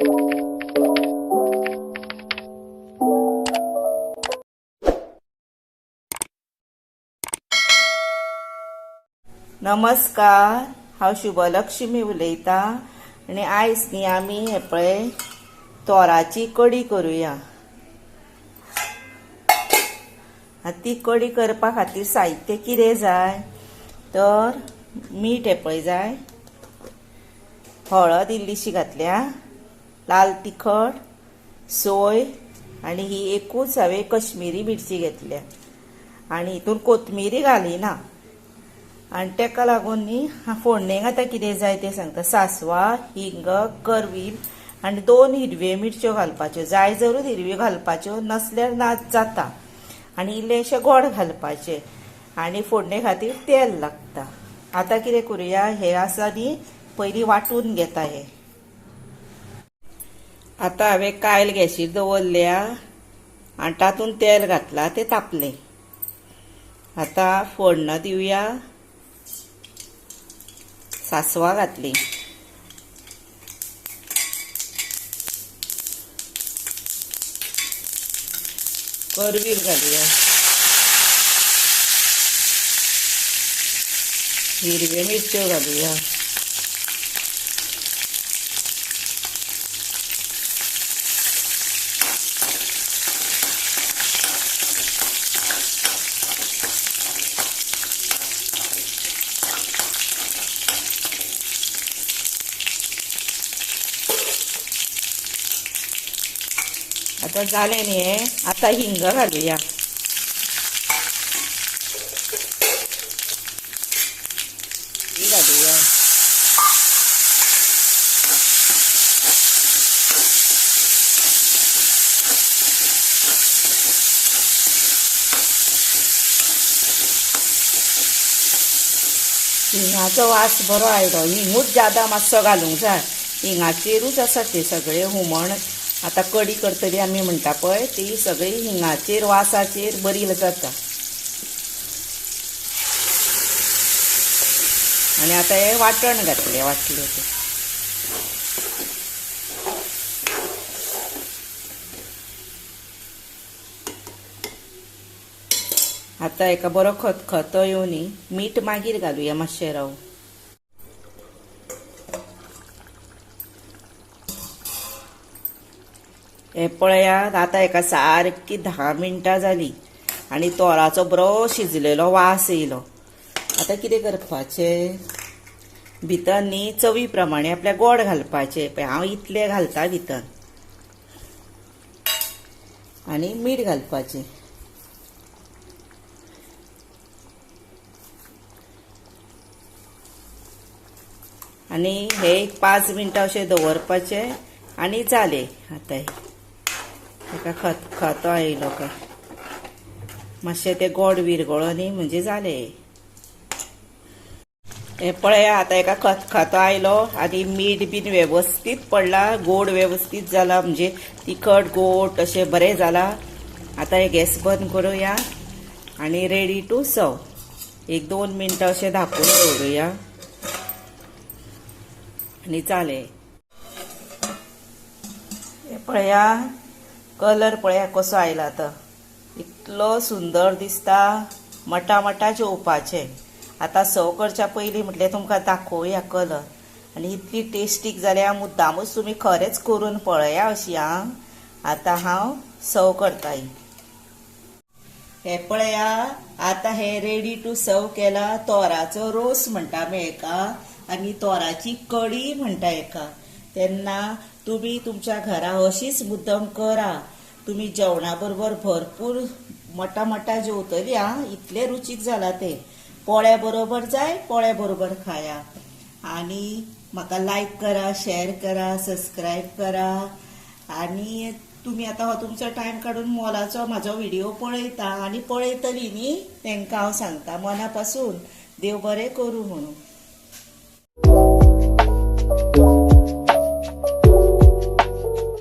नमस्कार, हांव शुभलक्ष्मी उलयतां आनी आयज न्ही आमी हे पळय तोराची कडी करुया. ती कडी करपा खातीर साहित्य कितें जाय तर मीठ हे पळय जाय, हळद इल्लीशी घातल्या, लाल तिखट, सोय आनी ही एकूच हांवें कश्मीरी मिरची घेतल्या आनी हितून कोथमिरी घालिना. आनी ताका लागून न्ही फोडणेक आतां कितें जाय तें सांगता. सांसवां, हिंग, करवील आनी 2 हिरव्यो मिरच्यो घालपाच्यो. जाय जरूर हिरव्यो घालपाच्यो, नसल्यार ना जाता. आनी इल्लेशें गोड घालपाचें आनी फोडणे खातीर तेल लागता. आतां कितें करुया, हें आसा न्ही पयलीं वांटून घेता. हें आतां हांवें कायल गॅशीर दवरल्या आनी तातूंत तेल घातलां, तें तापलें. आतां फोडणां दिवया. सांसवां घातलीं, करवील घालुया, हिरव्यो मिरच्यो घालुया, आतां जालें न्ही हें. आतां हिंग घालुया, घालुया, हिंगाचो वास बरो आयलो. हिंगूच जादा मातसो घालूंक जाय, हिंगाचेरूच आसा तें सगळें हुमण. आतां कडी करतली आमी म्हणटा पळय ती सगळी हिंगाचेर वासाचेर बरी जाता. आनी आतां हें वांटण घातलें, वांटलें तें. आतां हेका बरो खतखतो येवनी मीठ मागीर घालुया मातशें राव. हें पळयात आतां हेका सारकी 10 मिनटां जालीं आनी तोराचो बरो शिजलेलो वास येयलो. आतां कितें करपाचें, भितर न्ही चवी प्रमाणे आपल्या गोड घालपाचें. पळय हांव इतलें घालता भितर, आनी मीठ घालपाचें. आनी हे एक 5 मिनटां अशें दवरपाचें आनी जालें. आतां हेका खतखतो आयलो काय मातशें तें गोड विरगळो न्ही म्हणजे जालें. हें पळया आतां हेका खतखतो आयलो आनी मीठ बीन वेवस्थीत पडला, गोड वेवस्थीत जाला, म्हणजे तिखट गोड अशें बरें जाला. आतां हे गॅस बंद करुया आनी रेडी टू सर्व. एक 2 मिनटां अशें धांपून दवरुया आनी जालें. हें पळया कलर पळया कसो आयला आतां, इतलो सुंदर दिसता, मटा मटा जेवपाचें. आतां सर्व करच्या पयलीं म्हटलें तुमकां दाखोवया कलर. आनी इतली टेस्टीक जाल्या, मुद्दामूच तुमी खरेंच करून पळया अशी. आं आतां हांव सर्व करता. हें पळया आतां हें रेडी टू सर्व केला. तोराचो रोस म्हणटा आमी हेका आनी तोराची कडी म्हणटा हेका. तेन्ना तुमी तुमच्या घरा अशीच मुद्दम करा. तुमी जेवणा बरोबर भरपूर मटा मटा जेवतली. आं इतलें रुचीक जाला तें. पोळ्या बरोबर जाय, पोळ्या बरोबर खाया. आनी म्हाका लायक करा, शेअर करा, सबस्क्रायब करा. आनी तुमी आतां हो तुमचो टायम काडून मोलाचो म्हाजो व्हिडिओ पळयता आनी पळयतली न्ही, तांकां हांव सांगता मना पासून देव बरें करूं म्हणून.